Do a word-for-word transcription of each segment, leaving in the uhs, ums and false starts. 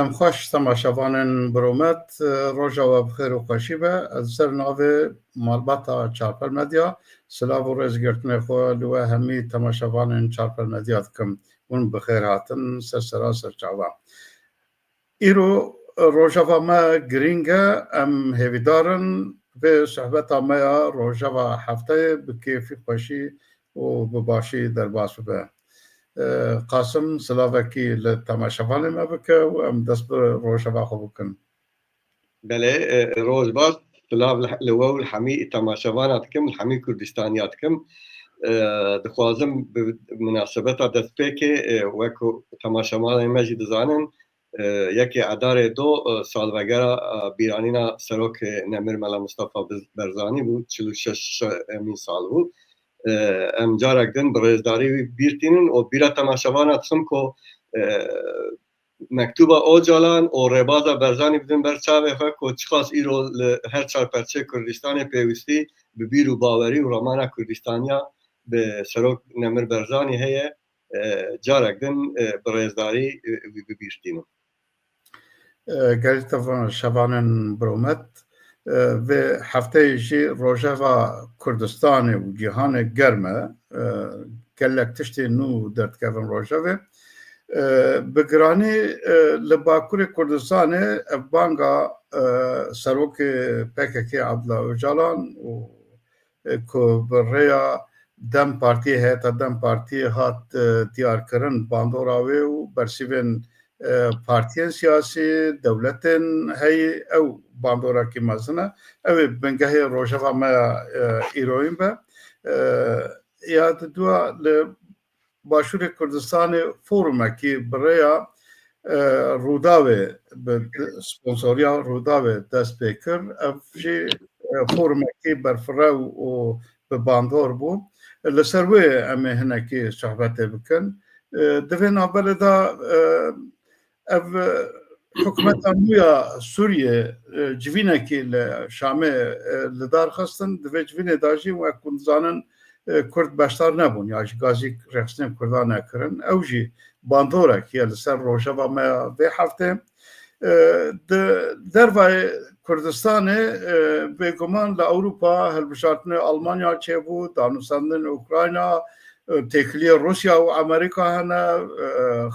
Em xweş temaşevanên biromet, roja we bi xêr û xweşî be. Ez ser navê malbata Çarpel Medya silav û rêzgirtinê xwe li we hemî temaşevanên Çarpel Medya dikim. Hûn bi xêr hatin ser sera ser çava. Îro rojeva me girîng e, em hêvîdar in vê sohbeta me ya rojeva hefteyê bi kêfî, xweşî û bi başî derbas bibe. E, Qasim, silavekî li temaşevanê me bike û em dest bi rojeva xwe bikin. Belê, e, roj baş, silav li, li we û li hemî temaşevana dikim, li hemî Kurdistaniya dikim. E, dixwazim bi minasebeta destpêkê, e, wek ku temaşevanên me jî dizanin, e, yekê Edarê do, e, salvegera, e, bîranîna Serokê Nemir Mela Mustafa Biz-, Berzanî bû, çil û şeş emîn sal bû. E, em carek din bi rêzdarî wî bîr tînin û bîra temaşevana dixim ku, e, mektuba Ocalan û rêbaza Berzanî bidin ber çavê xwe ku çiqas îro li her çar perçeyê Kurdistanê pêwîstî bi bîr û bawerî û ramana Kurdistaniya bi Serok Nemir Berzanî heye, e, carek din, e, bi rêzdarî, e, wî bi bîr tînim. E, gelî tevan şevanên biromet, e, vê hefteyê jî rojeva Kurdistanê û cîhanê germ e. E, gelek tiştê nû derdikevin rojevê. E, bi giranî, e, li Bakurê Kurdistanê ev banga, e, serokê P K K Abdullah Ocalan û e, ku bi rêya DEM Partiyê, heyeta DEM Partiyê hat, e, diyarkirin bandora wê û bersîvên, e, partiyên siyasî, dewletên heyî, ew bandorekî mezin e. Ew ê bingehê rojeva me ya, e, îroyîn be. E, ya di dua li Başûrê Kurdistanê forumekî bi rêya, e, Rûdawê, bi sponsoriya Rûdawê dest pê kir. Ev jî, e, forumekî berfirew û bi bandor bû. Li ser wê em ê hinekî sohbetê bikin. E, di vê navberê de, e, ev, e, hikûmeta nû ya Sûriyê, e, civînekî li Şamê, e, li dar xistin. Di vê civînê de jî wek hûn dizanin, e, Kurd beşdar nebûn ya ji gazî rêxistinên Kurdan nekirin. Ew jî bandorek ye li ser rojeva me ya vê heftê. E, di dervayê Kurdistanê, e, bêguman li Ewropa hilbijartinê Almanya çêbû, danûstandin Ukrayna, e, têkiliyê Rûsya û Amerîka hene, e,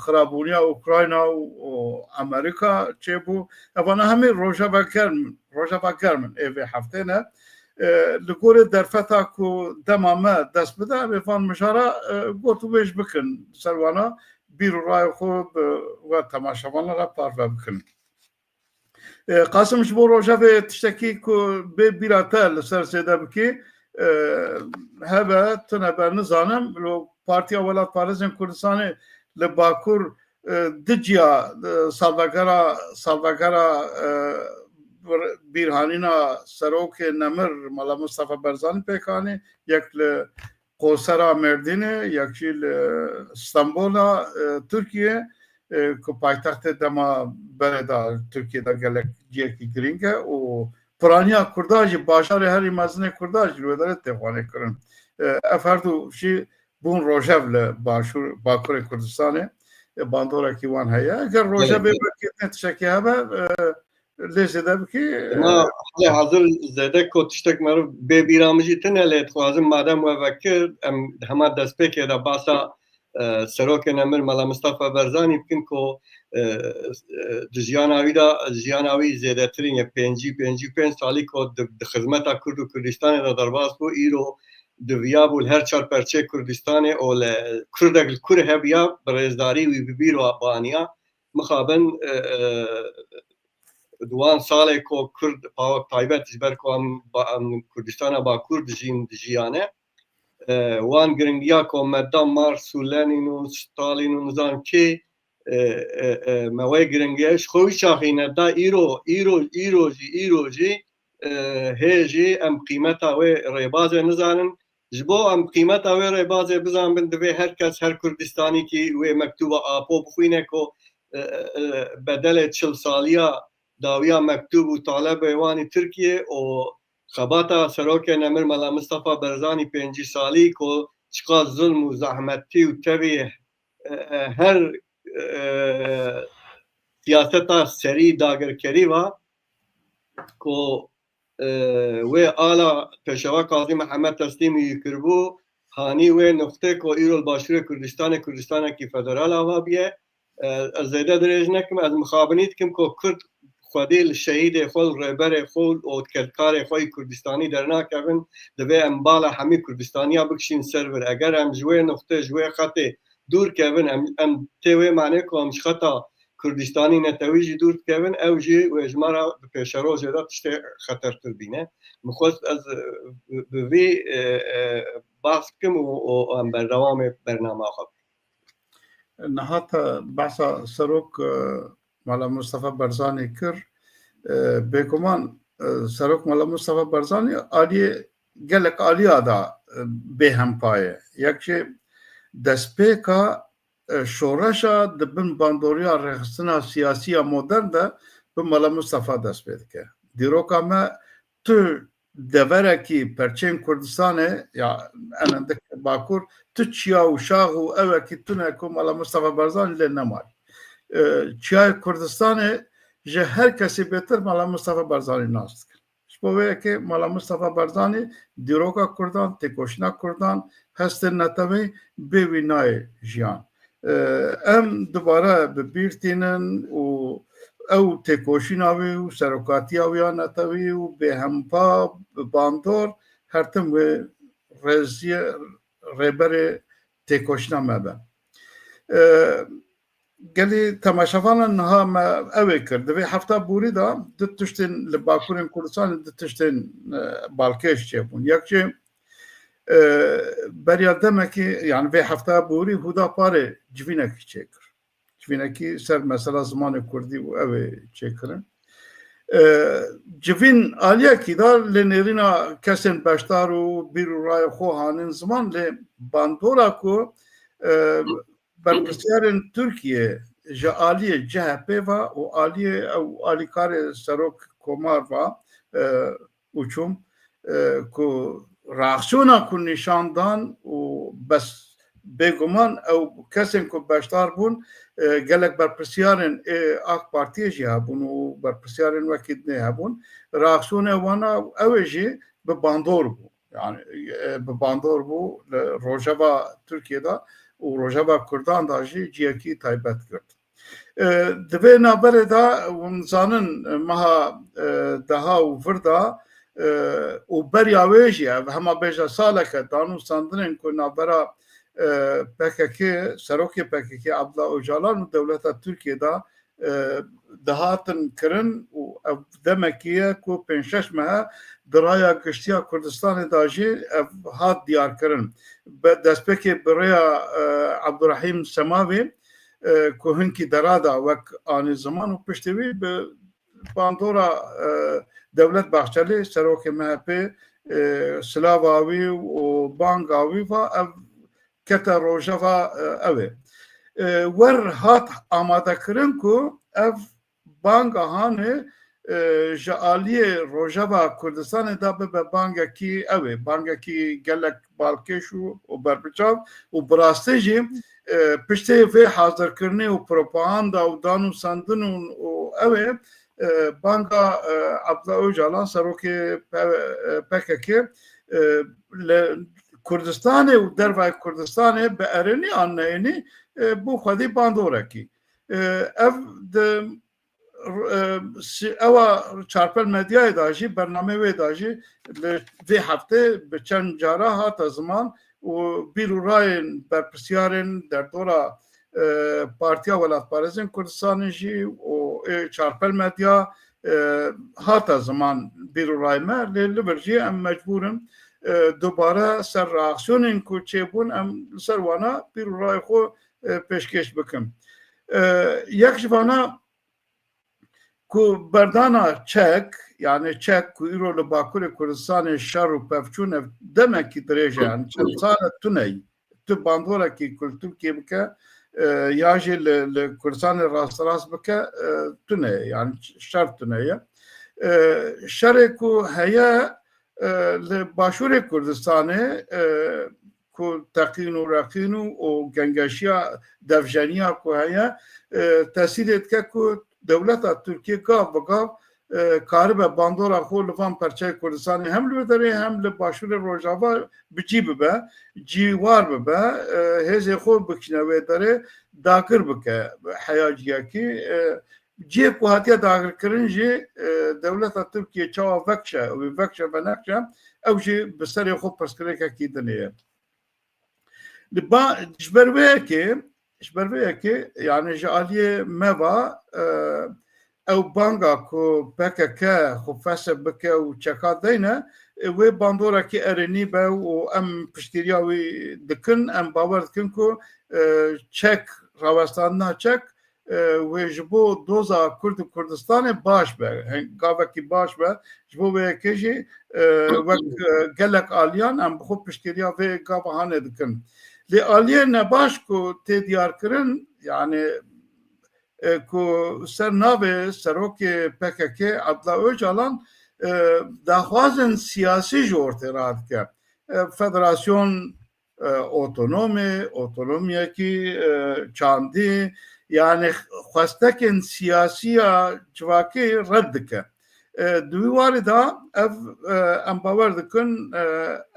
xirabûniya Ukrayna û, û Amerîka çêbû. Evana hemî rojeva germ, rojeva germ in ê vê heftê ne. E, li gorê derfeta ku dema me dest bide, em ê van mijara, e, got û wêj bikin. Ser wana bîr û rayê xwe bi we temaşevanan re parve bikin. E, Qasim, ji bo rojevê tiştekî ku bê bîra te li ser zêde bikî, e, hebe, tune be nizanim, lo Partiya Welatparêzên Kurdistanê li Bakur, e, di ciya, e, salvegera, salvegera, e, bir-, bîrhanîna Serokê Nemir Mela Mustafa Barzanî pêk anî, yek li Qosera Mêrdînê, yek jî li Stenbola, e, Tirkiyê, e, ku paytextê dema berê de Tirkiyê de gelek ciyekî girîng e û piraniya Kurda jî, bajarê herî mezinê Kurda jî li wê derê tê xwanê kirin. E, ev her du jî bûn rojev li başûr, Bakurê Kurdistanê, e, bandorekî wan heye. Eger rojevê Evet. wekî ne tiştekî hebe, e, lê zêde bikî, Ma e, halê hazir zêde ku tiştek meriv bê bîra min jî tune, lê dixwazim madem we vekir, em hema destpêkê de basa, e, Serokê Nemir Mela Mistefa Barzanî bikin ku, e, e, di jiyana wî de, jiyana wî zêdetirîn ye, pêncî, pêncî û pênc salî ku di, di xizmeta Kurd û Kurdistanê de derbas bû, îro di viya bû li her çar perçeyê Kurdistanê û li Kurdek li kur hebiya bi rêzdarî wî bi bîr wa-, baniya. Mixabin, e, e, di wan salê ku Kurd pa-, taybet ji ber ku em ba-, em Kurdistana Bakur dijîn, dijiyane, e, wan giringiya ku me da Marx û Lenin û Stalin û nizam kê, e, e, e, me wê giringiye ji xwe wî çaxî neda, îro, îro, îro jî, îro jî, e, hê jî em qîmeta wê rêbazê nizanin. Ji bo em qîmeta wê rêbazê bizanbin, divê her kes, her Kurdistanîkî wê mektuba Apo bixwîne ku, e, e, e, bedelê çil saliya dawiya mektûb û talebê wan ê Tirkiyê û xebata Serokê Nemir Mela Mistefa Barzanî pêncî salî ku çiqas zulm û zehmetî û tevî, e, e, her, e, siyaseta serî dagirkerî va ku, e, wê ala Pêşewa Kazî Mihemed teslîmî wî kiribû, hanî wê nuqtê ku îro li Başûrê Kurdistanê, Kurdistanekî federal ava biye. E, ez zêde dirêj nekim, ez mixabinî dikim ku Kurd xwedî li şehîdê xwe, li rêberê xwe û kedkarê xwe yî Kurdistanî dernakevin, divê em bala hemî Kurdistaniya bikişîn ser vir. Eger em ji wê nuqtê, ji wê xetê dûr kevin, em, em tê wê manê ku em ji xeta Kurdistanî netewî jî dûr dikevin, ew jî wê ji me re di pêşerojê de tiştê xetertir bîne. Min xwest ez, e, bi, bi vî, e, e, behs bikim û, û em berdewamê bernama xwe bikin. Niha te behsa Serok, e, Mala Mustafa Barzanî kir. E, bêguman, e, Serok Mala Mustafa Barzanî aliyê gelek aliya da, e, bêhempa ye. Yek jî destpêka, e, şoreşa di bin bandoriya rêxistina siyasî ya modern de bi Mala Mustafa dest pê dike. Dîroka me tu deverekî perçên Kurdistanê, ya enendik Bakur, tu çiya û şax û ewekî tune ku Mala Mustafa Barzanî lê nemayî. E, çiyayê Kurdistanê ji her kesî bêtir Mala Mustafa Barzanî nas dikin. Ji bo vê yekê Mala Mustafa Barzanî dîroka Kurdan, têkoşîna Kurdan, hestên netewî bê wî nayê jiyan. E, em dubare bi bîr tînin û ew têkoşîna wî û serokatiya wî ya netewî û bêhempa, bi bandor, her tim wê rêziyê, rêberê têkoşîna me be. E, gelî temaşevanan niha me ew ê kir. Di vê hefta borî de du tiştên li Bakurên Kurdistanê, du tiştên, e, balkêş çêbûn. Yek jî, e, beriya demekî, yani vê hefta borî Huda Parê civînekî çêkir. Civînekî ser mesela zimanê kurdî û ew ê çêkirin. E, civîn aliyekî da lê nêrîna kesên beşdar û bîr û rayê xwe hanin ziman, lê bandora ku, e, berpirsiyarên Tirkiye ji aliyê C H P ve û aliyê ew alîkarê serok komar ve, e, û çûm, e, ku reaksiyona ku nîşan dan û bes bêguman ew kesên ku beşdar bûn, e, gelek berpirsiyarên ê AK Partiyê jî hebûn û berpirsiyarên wekî dinê hebûn. Reaksiyona wana ew ê jî bi bandor bû. Yani, e, bi bandor bû, li rojeva Tirkiye de û rojeva Kurdan de jî ciyekî taybet girt. E, di vê navberê de hûn zanin, e, meha, e, deha û vir de, e, û beriya wê jî ev hema bêje saleke danûstandinên ku navbera, e, P K K, serokê P K K Abdullah Ocalan û dewleta Tirkiye de, e, dihatin kirin û ev demekî ye ku pênc şeş mehe di raya giştiya Kurdistanê de jî ev hat diyar kirin. Be, destpêkê bi rêya, e, Abdurrahîm Semavê, e, ku hinkî derada wek anî ziman û piştî wî bi bandora, e, Dewlet Bahçelî, serokê M H P, e, silava wî û banga wî va ev kete rojeva, e, ew ê. E, wer hat amadekirin ku ev banga hanê, e, ji aliyê rojeva Kurdistanê de bibe bangekî ew ê, bangekî gelek balkêş û, û berbiçav û bi rastî jî, e, piştê vê hazirkirinê û propaganda û danûstandin û, û ew ê, e, banga, e, Abdullah Ocalan serokê P-, e, P K K, e, li Kurdistanê û dervayê Kurdistanê bi erênî an neyênî, e, bû xwedî bandorekî. E, ev di, e, si-, ewa Çarpel Medyayê de jî, bernameyê wê de jî li vê heftê bi çend cara hate ziman û bîr û rayên berpirsiyarên derdora, e, Partiya Welatparêzên Kurdistanê jî û, e, Çarpel Medya, e, hate ziman bîr û rayê me, lê li vir jî em mecbûr in, e, dubare ser reaksiyonên ku çêbûn em li ser wana bîr û rayê xwe, e, pêşkêş bikim. E, yek ji vana ku berdana çek, yani çek ku îro li Bakurê Kurdistanê şer û pevçûn ev demekî dirêj e, yani çend sal e tune ye. Tu bandorekî ku li Tirkiyê bike, e, ya jî li, li Kurdistanê rasterast bike, e, tune ye, yani şer tune ye. E, şerê ku heye, e, li Başûrê Kurdistanê, e, ku teqîn û reqîn û, û gengeşiya devjeniya ku heye, e, tesîrê dike ku dewleta Tirkiye gav bi gav, e, karibe bandora xwe li van perçeyê Kurdistanê hem li wê derê hem li Başûrê Rojava bi cî bibe, cîwar bibe, e, hêzê xwe bikişîne wê derê, dagir bike heya ciyekî. E, cihê ku hatiye dagirkirin jî, e, dewleta Tirkiye çawa vekşe, wî vekşe venekşe, ew jî bi serê xwe pirsgirêkekî din heye. Li ba, ji ber wê yekê, ji ber vê yekê, yani ji aliyê me va, e, ew banga ku P K K xwe fesih bike û çeka deyne, e, wê bandorekî erênî be û em piştgiriya wî dikin, em bawer dikin ku, e, çek, rawestandina çek, e, wê ji bo doza Kurd û Kurdistanê baş be, hin-, gavekî baş be, ji bo wê yekê jî, e, wek, e, gelek aliyan em bi xwe piştgiriya vê gava hanê dikin. Lê aliyê nebaş ku tê diyarkirin, yani, e, ku ser navê serokê P K K Abdullah Ocalan, e, daxwazên siyasî ji ortê radike. E, federasyon, e, otonomê, otonomiyekî, e, çandî, yani xwestekên siyasî ya civakî red dike. E, di wî warî de ev, e, em bawer dikin, e,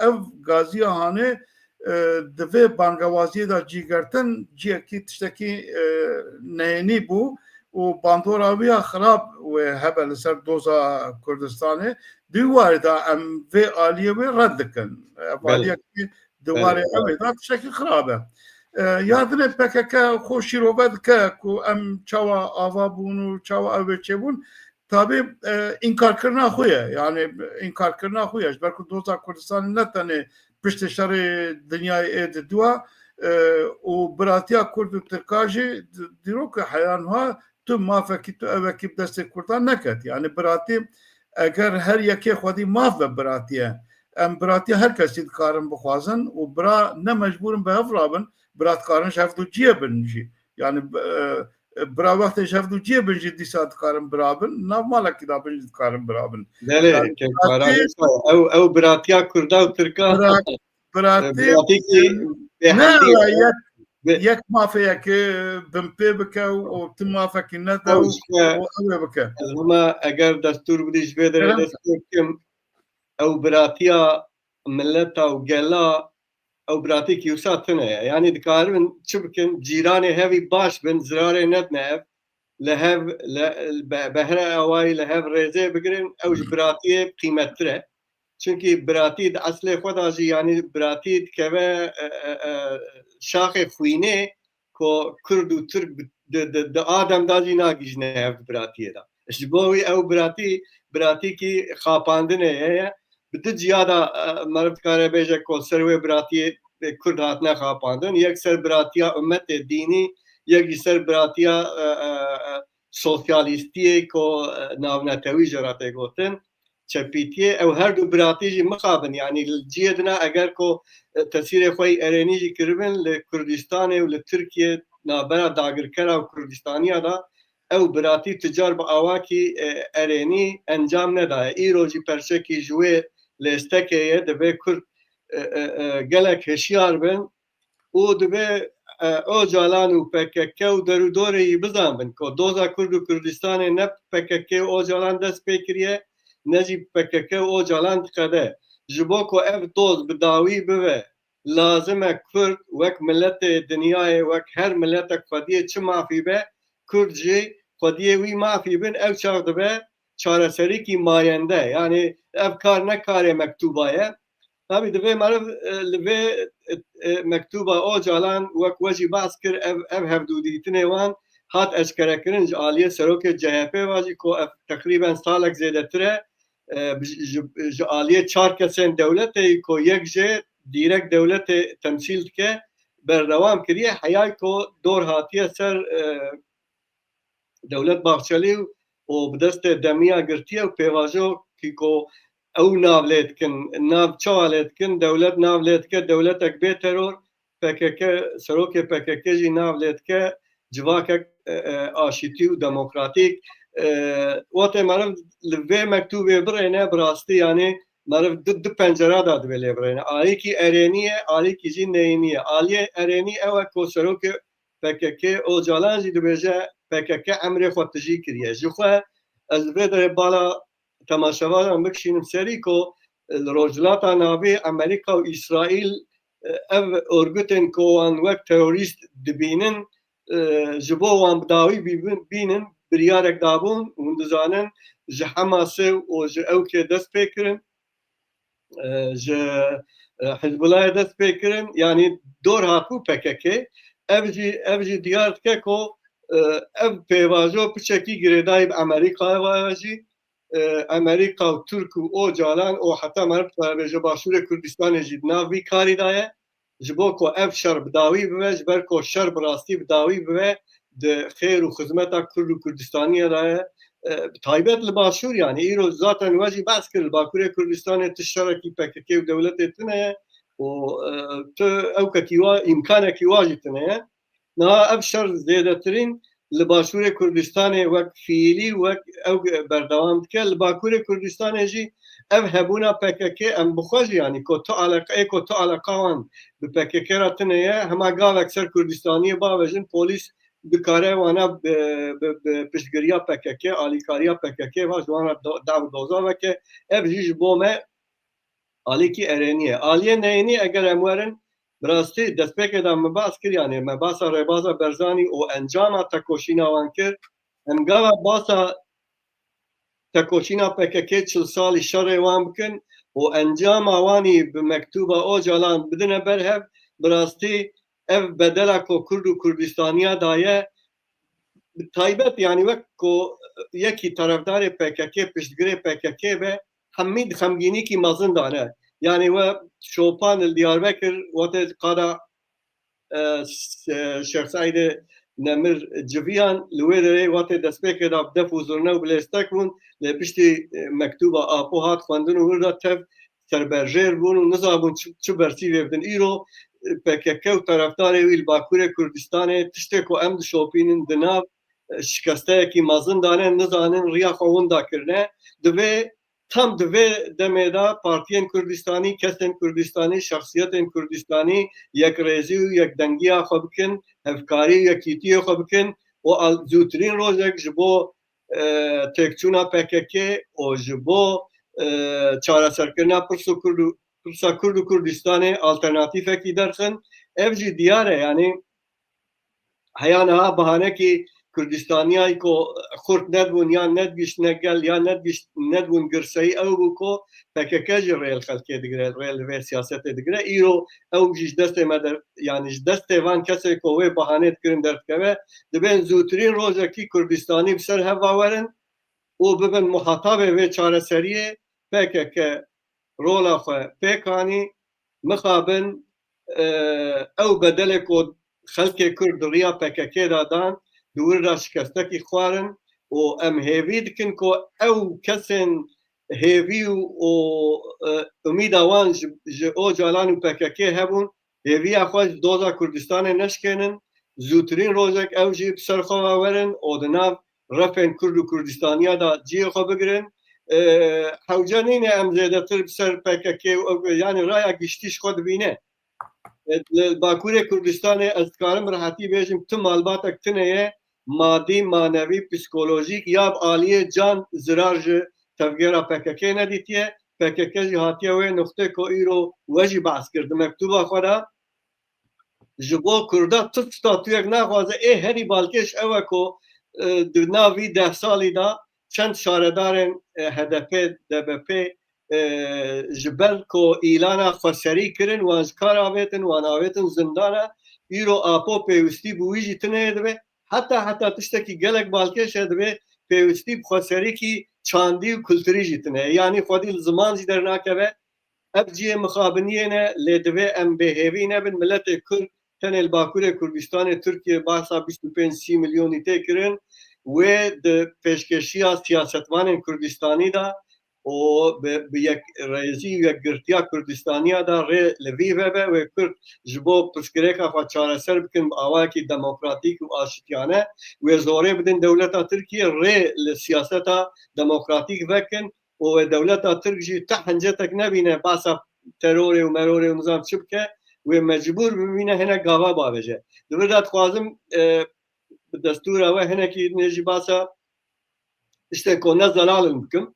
ev gaziya hanê, e, di vê bangewaziyê de cîgertin ciyekî tiştekî, e, neyênî bû û bandora wî ya xirab wê hebe li ser doza Kurdistanê. Di wî warî de em vê aliyê wê red dikin. Ev Belê. aliyekî di Belê, warê belê. ew ê de tiştekî xirab e. E, ya dinê P K K xwe şîrove dike ku em çawa ava bûn û çawa ew ê çêbûn. Tabî, e, înkarkirina xwe ye. Yani înkarkirina xwe ye. Ji ber ku doza Kurdistanê ne tenê piştê şerê dinyayê ê di dua, e, û biratiya Kurd û Tirka jî di-, dîrok e heya niha tu mafekî, tu ewekî bi destê Kurdan neket. Yani biratî, eger her yekê xwedî maf be biratiye, em biratiya her kesî dikarin bixwazin û bira ne mecbûr in bi hev rabin, bira dikarin ji hev du ciyê bin jî. Yani, e, e, bira wextê ji hev du ciyê bin jî dîsa dikarin bira bin, nav malekî de bin jî dikarin bira bin. Belê, Yani kek biratî, Baran Usta, ew, ew biratiya Kurda û Tirka, bira-, e, biratî, biratîkî e, bêhemdî ne ye. yek, Bi- yek mafê yekê bin pê bike û, û tu mafekî nede Ew û, işte, û ew ê bike. Ez hema eger destûr bidî ji vê derê Kerem. dest pê bikim, ew biratiya mileta û gela, ew biratîkî wisa tune ye. Yani dikaribin çi bikin? Cîranê hevî baş bin, zirarê nedine ev. Li hev, li, be-, behre awayî li hev rêzê bigirin, ew ji biratiyê qîmettir e. Çunkî biratî di eslê xwe de jî, yani biratî dikeve, e, e, e, şaxê xwînê ku Kurd û Tirk bi-, di, di, di a dem de jî nagihîjine hev di biratiyê de. Ji bo wî ew biratî, biratîkî xapandinê heye. Bi du ciya de, e, meriv dikare bêje ku ser wê biratiyê, e, Kurd hatine xapandin. Yek ser biratiya ummetê dînî, yek jî ser biratiya, e, e, e, sosyalîstiyê ku, e, navnetewî jê re tê gotin. Çepîtiyê, ew her du biratî jî mixabin, yanî li cihê dina eger ku, e, tesîrê xwe yî erênî jî kiribin li Kurdistanê û li Tirkiye navbera dagirkera û Kurdistaniya de, ew biratî tu car bi awakî, e, erênî encam nedaye. Îro jî perçekî ji wê lêstekê ye, divê Kurd, e, e, e, gelek hişyar bin. Û divê, e, Ocalan û P K K û derûdorê yî bizanbin ku doza Kurd û Kurdistanê ne P K K û Ocalan dest pê kiriye, ne jî P K K û Ocalan diqede. Ji bo ku ev doz bi dawî bibe, lazim e Kurd wek miletê dinyayê, wek her miletek xwediyê çi mafî be, Kurd jî xwediyê wî mafî bin, ew çax dibe çareserîkî mayende. Yani ev kar ne karê mektûba ye. Tabî divê meriv, e, li vê, e, e, mektûba Ocalan wek we jî behs kir, ev, ev hevdûdîtinê wan hat eşkerekirin ji aliyê serokê C H P ve jî ku ev teqrîben salek zêdetir e, e, ji, ji, ji aliyê çar kesên dewletê ku yek jê dîrek dewletê temsîl dike, berdewam kiriye. Heyay ku dor hatiye ser, e, Dewlet Bahçelî û bi destê Demiya girtiye û pêvajo kî ku ew nav lê dikin, nav çawa lê dikin, dewlet nav lê dike, dewletek bê teror, P K K, serokê P K K jî nav lê dike, civakek, e, e, aşîtî û demokratîk. E, wextê meriv li vê mektûbê birêne, bi rastî, yanî meriv du, du pencera da divê lê birêne. Alîkî erênî ye, alîkî jî neyînî ye. Aliyê erênî ew e ku serokê P K K Ocalan jî dibêje, P K K emrê xwe tijî kiriye. Ji xwe ez li vê derê bala temaşevanan bikişînim serî ku, e, li Rojhilata Navî Amerîka û Îsraîl, e, ev örgütên ku wan wek terorîst dibînin, e, ji bo wan bi dawî bîbin-, bînin, biryarek dabûn. Hûn dizanin, ji Hemasê û ji ewkê dest pê kirin, e, ji, e, Hizbulayê dest pê kirin, yanî dor hatibû P K K. Ev jî, ev jî diyar dike ku, e, ev pêvajo piçekî girêdayî bi Amerîkayê ve ye jî. E, Amerîka û Tirk û Ocalan û heta meriv bêje Başûrê Kurdistanê jî di nav vî karî de ye. Ji bo ku ev şer bi dawî bibe, ji ber ku şer bi rastî bi dawî bibe, di xêr û xizmeta Kurd û Kurdistaniyê de ye. E, bi taybet li Başûr, yanî îro zaten we jî behs kir, li Bakurê Kurdistanê tu şerekî P K K û dewletê tune ye û, e, tu ewkekî wa, îmkanekî wa jî tune ye. Niha ev şer zêdetirîn li Başûrê Kurdistanê wek fiîlî, wek ew berdewam dike. Li Bakurê Kurdistanê jî ev hebûna P K K em bi xwe jî, yanî ku tu aleqa, ê ku tu aleqa wan bi P K K re tune ye, hema gavek ser Kurdistaniyê bavêjin, polîs dikare wana bi, bi, bi piştgiriya P K K, alîkariya P K K ve ji wan re do-, dav û doza veke. Ev jî ji bo me alîkî erênî ye. Aliyê neyînî eger em werin, bi rastî destpêkê de me behs kir, yanî me behsa rêbaza Barzanî û encama tekoşîna wan kir. Em gava behsa tekoşîna P K K çil salî şerê wan bikin û encama wanî bi mektuba Ocalan bidine ber hev, bi rastî ev bedela ku Kurd û Kurdistaniya daye, bi taybet, yanî wek ku yekî terefdarê P K K, piştgirê P K K be, hemî di xemgînîkî mezin de ne. Yanî we şopan li Diyarbekir, wate qada, e, s-, e, Şêx Seîdê Nemir civiyan, li wê derê wate destpêkê de bi def û zurne û bi lêstek bûn, lê piştî, e, mektuba Apo hat xwendin û wir de tev serberjêr bûn û nizabûn çi, çi bersîvê bidin. Îro, e, P K K û terefdarê wî li Bakurê Kurdistanê tiştê ku em dişopînin di nav, e, şikesteyekî mezin de ne, nizanin riya xwe winda kirine. Divê, tam di vê demê de partiyên Kurdistanî, kesên Kurdistanî, şexsiyetên Kurdistanî yekrêzî û yekdengiya xwe bikin, hevkarî û yekîtiyê xwe bikin û al-, zûtirîn rojek ji bo, e, têkçûna P K K û ji bo, e, çareserkirina pirsa Kurd û, pirsa Kurd û Kurdistanê alternatîfekî derxin. Ev jî diyar e, yanî heya niha bahanekî Kurdistaniyayî ku xurt nedibûn, yan nedgiştine gel, yan nedgişt-, nedibûn girseyî, ew bû ku P K K jî rê li xelkê digire, rê li vê siyasetê digire. Îro ew jî ji destê me der, yanî ji destê van kesê ku wê bahanê dikirin derdikeve, dibên zûtirîn rojekî Kurdistanî bi ser hev ve werin û bibin muhatabê vê çareseriyê. P K K rola xwe pêk anî, mixabin, e, ew bedelê ku xelkê Kurd di riya P K K de dan, di wir de şikestekî xwarin û em hêvî dikin ku ew kesên hêvî û, û, e, umîda wan ji, ji Ocalan û P K K hebûn, hêviya xwe ji doza Kurdistanê neşkênin, zûtirîn rojek ew jî bi ser xwe ve werin û di nav refên Kurd û Kurdistaniya de cihê xwe bigirin. E, hewce nîne em zêdetir bi ser P K K û ew, yanî raya giştî ji xwe dibîne. E, li Bakurê Kurdistanê ez dikarim rehetî bêjim, tu malbatek tune ye, madî, manevî, psîkolojîk ya bi aliyê can zirar ji tevgera P K K nedîtiye. P K K jî hatiye wê nuqtê ku îro we jî behs kir di mektuba xwe de. Ji bo Kurda tu statuyek naxwaze, ê herî balkêş ew e ku, e, di nav vî deh salî de çend şaredarên, e, H D P, D B P, e, ji ber ku îlana xweserî kirin, wan ji kar avêtin, wan avêtin zindana. Îro Apo pêwîstî bi wî jî tune ye dibe. Heta, heta tiştekî gelek balkêş e dibe, pêwîstî bi xweserîkî çandî û kulturî jî tune ye. Yanî xwedî li ziman jî dernakeve. Ev cihê mixabiniyê ne, lê divê em bêhêvî nebin. Miletê Kurd tenê li Bakurê Kurdistanê Tirkiye bahsa bîst û pênc sî milyonî tê kirin. Wê di pêşkêşiya siyasetvanên Kurdistanî de û bi, bi yekrêzî û yekgirtiya Kurdistaniya de rê li vî vebe. Wê Kurd ji bo pirsgirêka xwe çareser bikin bi awayekî demokratîk û aştiyane. Wê zorê bidin dewleta Tirkiye rê li siyaseta demokratîk vekin û wê dewleta Tirk jî ti hincetek nebîne, behsa terorê û merorê û nizam çi bike, wê mecbûr bibîne hinek gava bavêje. Di vir de dixwazim, e, bi destûra we hinekî nê jî basa tiştê ku ne zelalin bikim.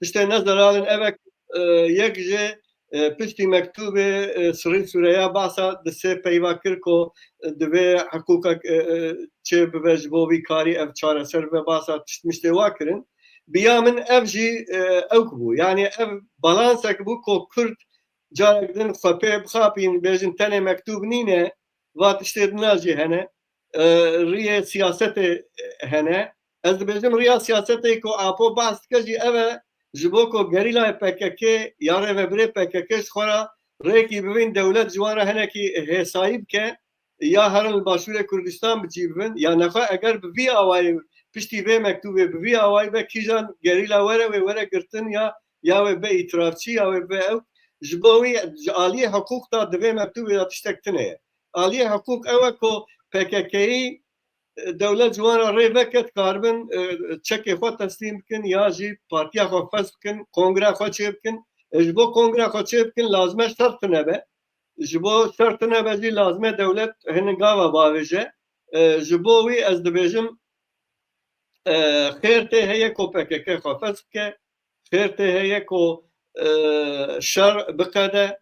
Tiştê ne zelalin ev e, e, yek ji, e, piştî mektûbê, e, Sirîn Sûreya basa di sê peyva kir ku, e, divê hiqûqek, e, e, çê bibe ji bo vî karî ev çareser bibe, basa tişt miştê wa kirin. Biya min ev jî, e, ewk bû. Yanî ev balansek bû ku Kurd carek din xwe pê bixapîn, bêjin tenê mektûb nîne, va tiştê dina jî hene. E, riyê siyasetê, e, hene. Ez dibêjim riya siyasetê ku Apo behs dike jî ev e, ji bo ku gerîlayê P K K ya rêvebirê P K K ji xwe re rêkî bibîn, dewlet ji wan re hinekî hêsayî bike, ya herin li Başûrê Kurdistan bi cî bibin, ya nexwe eger bi vî awayî, piştî vê mektûbê bi vî awayî be kîjan gerîla were wê were girtin ya, ya wê be îtirafçî ya wê be ew. Ji bo wî ji aliyê hiqûq de di vê mektûbê de tiştek tune ye. Aliyê hiqûq ew e ku P K K'yî, e, dewlet ji wan re rê veke, dikaribin, e, çekê xwe teslîm bikin ya jî partiya xwe fes bikin, kongreya xwe çê bikin. E, ji bo kongreya xwe çê bikin lazim e şert tune be. Ji bo şert tune be jî lazim e dewlet hinek gava bavêje. E, ji bo wî ez dibêjim, e, xêr tê heye ku P K K xwe fes bike, xêr tê heye ku, e, şer biqede,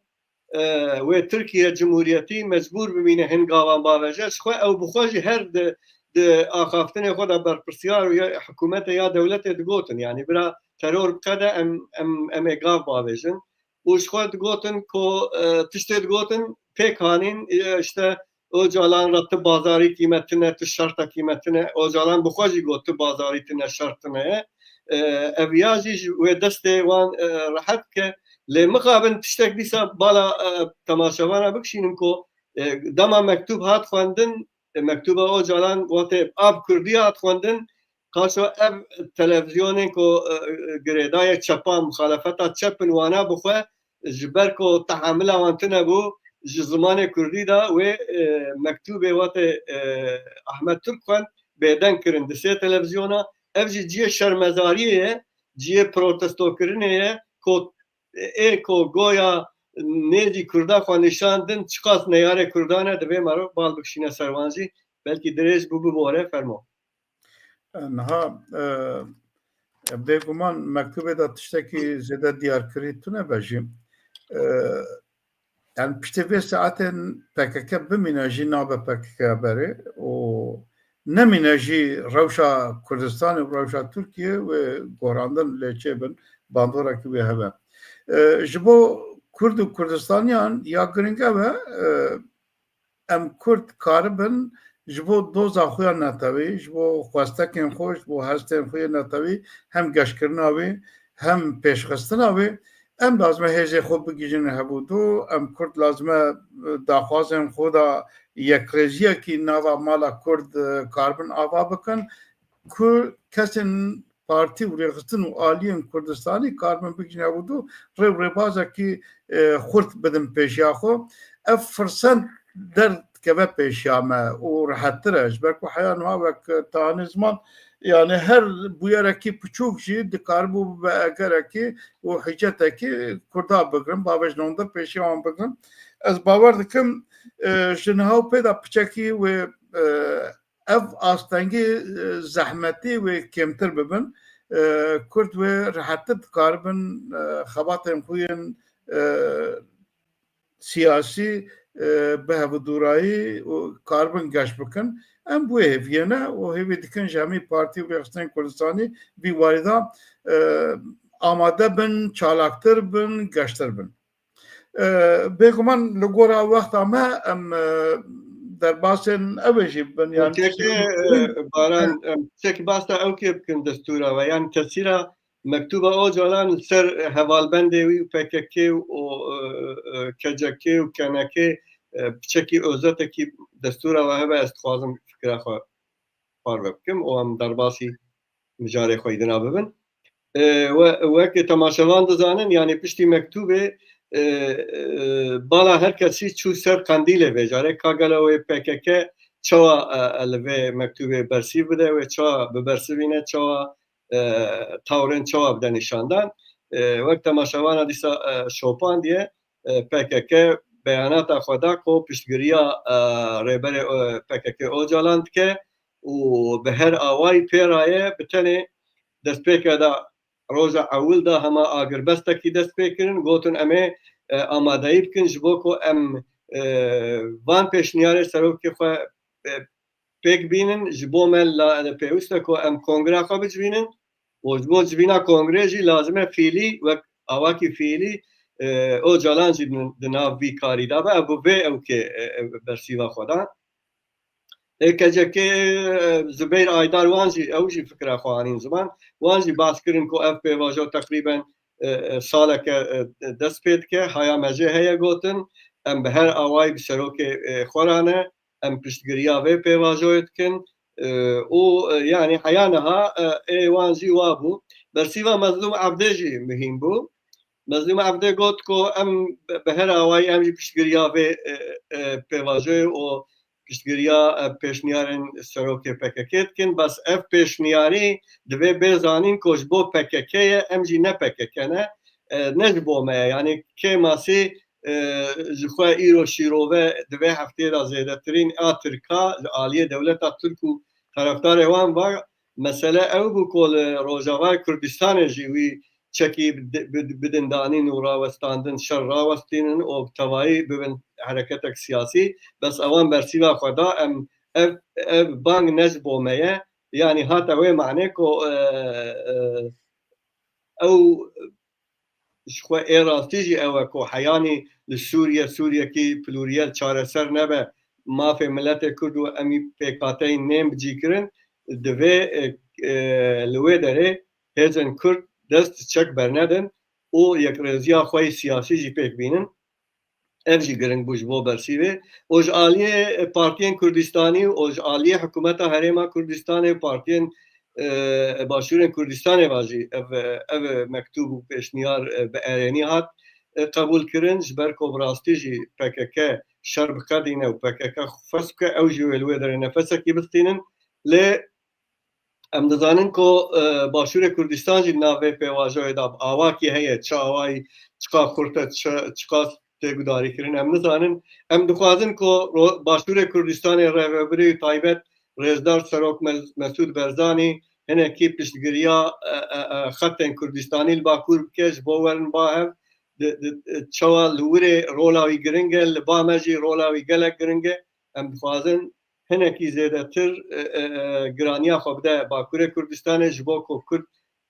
e, wê Tirkiye Cumhuriyetî mecbûr bimîne hin gavan bavêje. Ji xwe ew bi xwe jî her di, di axaftinê xwe de berpirsiyar û ya hikûmetê ya dewletê digotin. Yanî bira teror biqede em, em, em ê gav bavêjin. Û ji xwe digotin ku, e, tiştê digotin pêk hanîn, e, işte Ocalan re tu bazarî kîmetine, tu şerta kîmetine. Ocalan bi xwe jî got tu bazarî tine, şert tine ye. E, ev ya jî ji wê destê wan, e, rehet ke. Lê mixabin tiştek dîsa bala, e, temaşevana bikişînim ku, e, dema mektûb hat xwendin, e, mektûba Ocalan wate a bi kurdî hat xwendin, qaşo ev televizyonên ku, e, e, girêdayê çepa, muxalefeta çep in, wana bi xwe ji ber ku tehamila wan tune bû, ji zimanê kurdî de wê, e, mektûbê wate, e, Ahmet Turk xwend, bêdeng kirin di sê televizyona. Ev jî cihê şermezariyê ye, cihê protestokirinê ye ku ê ku goya nêzî Kurda xwe nîşan din, çiqas neyarê Kurdan e, divê meriv bal bikişîne ser wan jî. Belkî dirêj bû, bibore, fermo. Niha, e, bêguman mektubê de tiştekî zêde diyarkirî tune be jî. E, yani piştê vê saetên P K K bimîne jî nabe P K K berê û nemîne jî rewşa Kurdistanê û rewşa Tirkiye wê gorandin lê çêbin, bandorekî wê hebe. E, ji bo Kurd û Kurdistaniyan ya giring ev e, e, em Kurd karibin ji bo doza xwe ya netewî, ji bo xwestekên xwe, ji bo hestên xwe yê netewî hem geşkirina wê, hem pêşxistina wê, em lazim e hêzê xwe bigihîjin hevûdu, em Kurd lazim e, e, daxwazên xwe de yekrêziyekî nava mala Kurd, e, karibin ava bikin, ku kesên partî û rêxistin û aliyên Kurdistanî karibin bigihîjin hevûdu, rê û rêbazekî, e, xurt bidin pêşiya xwe. Ev firset derdikeve pêşiya me û rehettir e. Ji ber ku heya niha wek, e, tanî ziman, yani her bûyerekî piçûk jî dikaribû bibe egerekî û hiccetekî Kurda bigirin, bavêjin hundir pêşiya wan bigirin. Ez bawer dikim, e, ji niha û pê de piçekî wê, e, ev astengî, e, zehmetî wê kêmtir bibin. E, Kurd wê rehettir dikaribin, e, xebatên xwe yên, e, siyasî, e, bi hevdûrayî û karibin geş bikin. Em bi wê hêviyê ne û hêvî dikin ji hemî partî û rêxistinên Kurdistanî vî warî de, e, amade bin, çalaktir bin, geştir bin. E, bêguman li gora wexta me em, e, derbasên ew ê jî bin, yan Kekê, tiştê e, Baran, em, tiştekî behsa ew kê bikin destûra we, yan tesîra mektuba Ocalan li ser hevalbendê wî û P K K û, e, e, K C K û K N K, e, piçekî özetekî destûra we hebe, ez dixwazim fikra xwe parve bikim û em derbasî mijarê xwe yî dina bibin. E, we, wek temaşevan dizanin, yani piştî mektûbê, e, e, bala her kesî çû ser qendîlê vê carê, ka gelo wê P K K çawa, e, e, li vê mektûbê bersîv bide, wê çawa bibersivîne, çawa, e, tawrên çawa bide nîşandan. E, wek temaşevana dîsa, e, şopandiye, e, P K K beyanata xwe da ku piştgiriya, e, rêberê, e, P K K Ocalan dike. û bi her awayî pê re ye, bi tenê destpêke de roja ewil de hema agirbestekî dest pê kirin, gotin em ê, e, amadeyî bikin ji bo ku em, e, van pêşniyarê serokê xwe, e, pêk bînin, ji bo me la, pêwist e ku em kongreya xwe bicivînin û ji bo civîna kongrê jî lazim e fîlî, wek awakî fîlî, e, Ocalan jî di, di nav vî karî de be. Ev bi vê ewkê, e, e, bersîva xwe da. Ê K C K, e, Zubeyr Aydar wan jî, ew jî fikra xwe anîn ziman. Wan jî behs kirin ku ev pêvajo teqrîben, e, e, saleke, e, dest pê dike. Haya me jê heye gotin, em bi her awayî bi serokê, e, xwe re ne, em piştgiriya vê pêvajoyê dikin. E, û, e, yanî heya niha, e, ê wan jî wa bû. Bersîva Mezlûm Evdê jî muhîm bû. Mezlûm Evdê got ku em bi her awayî em jî piştgiriya vê, e, e, pêvajoyê û piştgiriya, e, pêşniyarên serokê P K K dikin. Bes ev pêşniyarî divê bê zanîn ku ji bo P K K ye, em jî ne P K K ne, e, ne ji bo me ye. Yanî kêmasî, e, ji xwe îro şîrove di vê hefteyê de zêdetirîn a Tirka li aliyê dewleta Tirk û tarafdarê wan va. Mesele ew bû ku li Rojavayê Kurdistanê jî wî çekî bid-, bid-, bidin danîn û rawestandin, şer rawestînin û bi tevayî bibin hereketek siyasî. Bes ewan bersîva xwe da, em ev, ev bang ne ji bo me ye. Yanî hate wê manê ku, e, e, ew ji xwe ê rastî jî ew e ku heyanî li Sûriye, Sûriyekî pluriyel çareser nebe, mafê miletê Kurd û em ê pêkhateyên nên bi cî kirin, divê, e, e, li wê derê hêzên Kurd dest çek bernedin û yekrêziya xwe yê siyasî jî pêk bînin. Ev jî giring bû ji bo bersîvê. Û ji aliyê partiyên Kurdistanî û ji aliyê hikûmeta Herêma Kurdistanê û partiyên, e, Başûrên Kurdistanê ve jî ev, ev mektûb û pêşniyar, e, bi erênî hat, e, qebûl kirin. Ji ber ku bi rastî jî P K K şer biqedîne û P K K xwest bike, ew jî wê li wê derê nefesekî bistînin. Lê em dizanin ku, e, Başûrê Kurdistan jî di nav vê pêvajoyê de bi awakî heye, çi awayî, çiqas xurt e, çi, çiqas tê gudarîkirin, em nizanin. Em dixwazin ku ro-, Başûrê Kurdistanê rêvebirê taybet Rêzdar Serok Mez-, Mesûd Barzanî hinekî piştgiriya, e, e, e, xetên Kurdistanî li Bakur bike, ji bo werin ba hev, di, di, çawa li wirê rola wî giring e, li ba me jî rola wî gelek giring e. Em dixwazin hinekî zêdetir, e, e, e, giraniya xwe bide Bakurê Kurdistanê, ji bo ku Kurd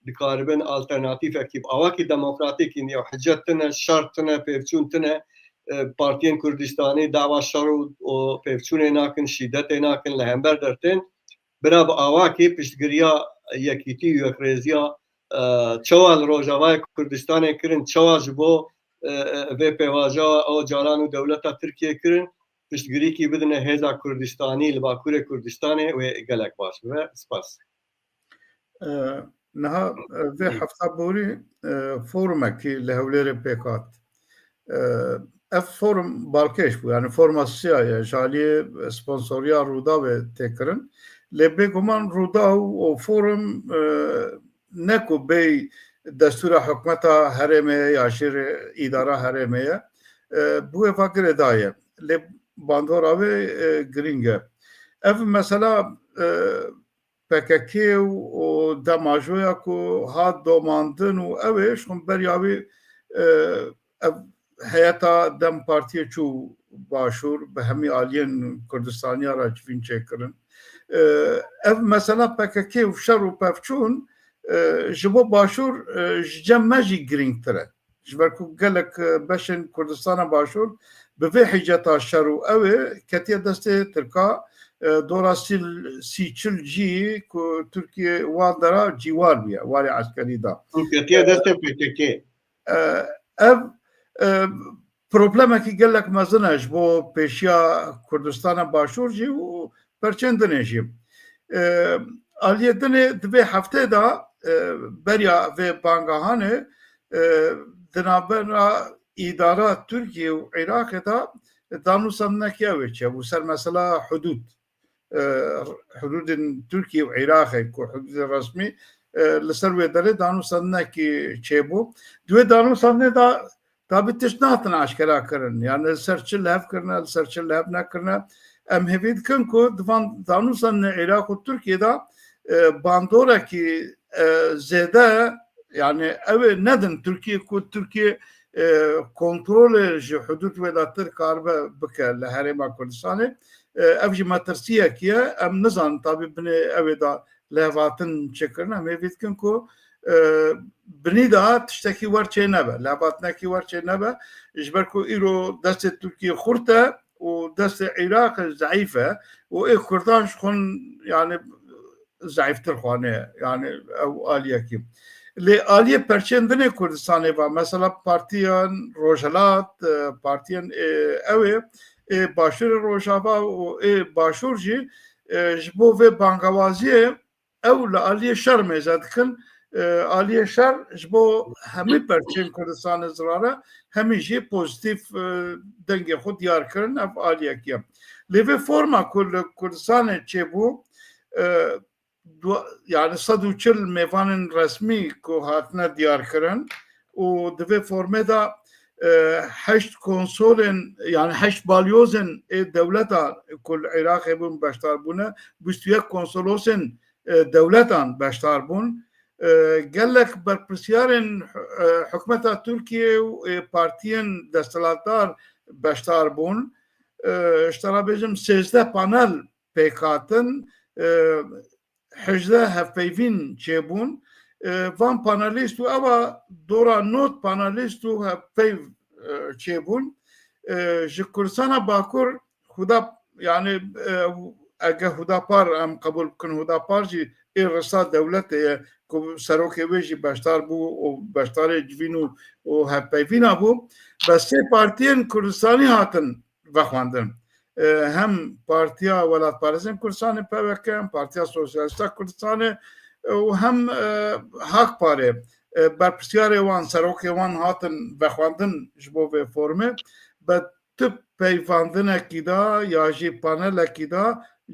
dikaribin alternatîfekî bi awakî demokratîk, yanî hicet tune, şer tune, pêvçûn tune, e, partiyên Kurdistanî dawa şer û, û pêvçûnê nakin, şîdetê nakin, li hember dertên. Bira bi awakî piştgiriya yekîtî û yekrêziya, e, çawa li Rojavayê Kurdistanê kirin, çawa ji bo, e, e, vê pêvaja Ocalan û dewleta Tirkiyê kirin, piştgirîkî bidine hêza Kurdistanî li Bakurê Kurdistanê, wê gelek baş bibe. Spas. E, niha, e, vê hefta borî, e, forumekî li Hewlêrê pêk hat. E, ev forum balkêş bû, yani forma siya ye, ji aliyê sponsoriya Rûdawê tê kirin. Lê bêguman Rûdaw û forum, e, ne ku bêy destûra hikûmeta herêmê ye ya jêr îdara herêmê ye, e, bi wê va girêdayî ye. Lê bandora wê, e, girîng e. Ev mesela, e, P K K û, û demajoya ku hat domandin û ew ê ji xwe beriya wî, e, ev heyeta DEM Partiyê çû Başûr, bi hemî aliyên Kurdistaniya re civîn çêkirin. E, ev mesela P K K û şer û pevçûn, e, ji bo Başûr, e, ji cem me jî girîngtir e. Ji ber ku gelek, e, beşên Kurdistana Başûr bi vê hiceta şer û ew ê ketiye destê Tirka, e, dora sî, sî çil cî ku Tirkiye wan dera cîwar bûye, warê eskerî da. Û ketiye destê P K K. E, ev, e, problemekî gelek mezin e ji bo pêşiya Kurdistana Başûr jî û perçên dinê jî. E, aliyê dinê di vê heftê de, e, beriya vê bangahanê, e, di navbera îdara Tirkiye û Iraqê de danûsandinekî ew ê çêbû ser mesela hudûd. E, hudûdên Tirkiye û Iraqê ku hudûdên resmî, e, li ser wê derê danûsandinekî çêbû. Di wê danûsandinê de tabî tişt nehatin aşkera kirin. Yani li ser çi li hev kirine, li ser çi li hev nekirine. Em hêvî dikin ku di van danûsan Iraq û Tirkiye de, e, bandorekî, e, zêde, yani ew ê nedin Tirkiye ku Tirkiye, e, kontrolê ji hudûd wê de tir karibe bike li Herêma Kurdistanê. E, ev jî metirsiyekî ye. Em nizanin tabî binê ew ê de lêhatin çêkirin. Em hêvî dikin ku, e, binî de tiştekî wer çê nebe, lêhatinekî wer çê nebe. Ji ber ku îro destê Tirkiye xurt e û destê Iraq zeîf e û ê Kurdan ji xwe, yani, zeîftir xwane, yani ew aliyekî. Lê aliyê perçên din ê Kurdistanê ve, mesela partiyan Rojhilat, e, partiyan, e, ew ê, ê Başûrê Rojava û ê Başûr jî, e, ji bo vê bangawaziyê ew li aliyê şer mêze dikin. E, aliyê şer ji bo hemî perçên Kurdistanê zirar e, hemî jî pozîtîf, e, dengê xwe diyar kirin, ev aliyekî ye. Lê vê forma ku li Kurdistanê çêbû, e, du-, yani sed û çil mêvanên resmî ku hatine diyar kirin û di vê formê de, e, heşt konsolên, yani heşt balyozên ê dewleta ku li Iraqê bûn beşdar bûne, bîst û yek konsolosên, e, dewletan beşdar bûn. E, gelek berpirsiyarên, e, hikûmeta Tirkiye û, e, partiyên desthilatdar beşdar bûn. E, ji te re bêjim sêzdeh panel pêk hatin, e, hejdeh hevpeyvîn çêbûn. E, van panelîst û eva dora nod panelîst û hevpeyv, e, çêbûn. E, ji Kurdistana Bakur Huda, yani, e, ege Hudapar em qebûl bikin, Hudapar jî ê risa dewletê ye ku serokê wê jî beşdar bû û beşdarê civîn û, û hevpeyvîna bû. Bes sê partiyên Kurdistanî hatin vexwendin. E, hem Partiya Welatparêzên Kurdistanê, P W K, hem Partiya Sosyalîsta Kurdistanê, e, û hem, e, Hakparê, e, berpirsiyarê wan, serokê wan hatin vexwendin ji bo vê formê. Be tu peyvandinekî de ya jî panelekî de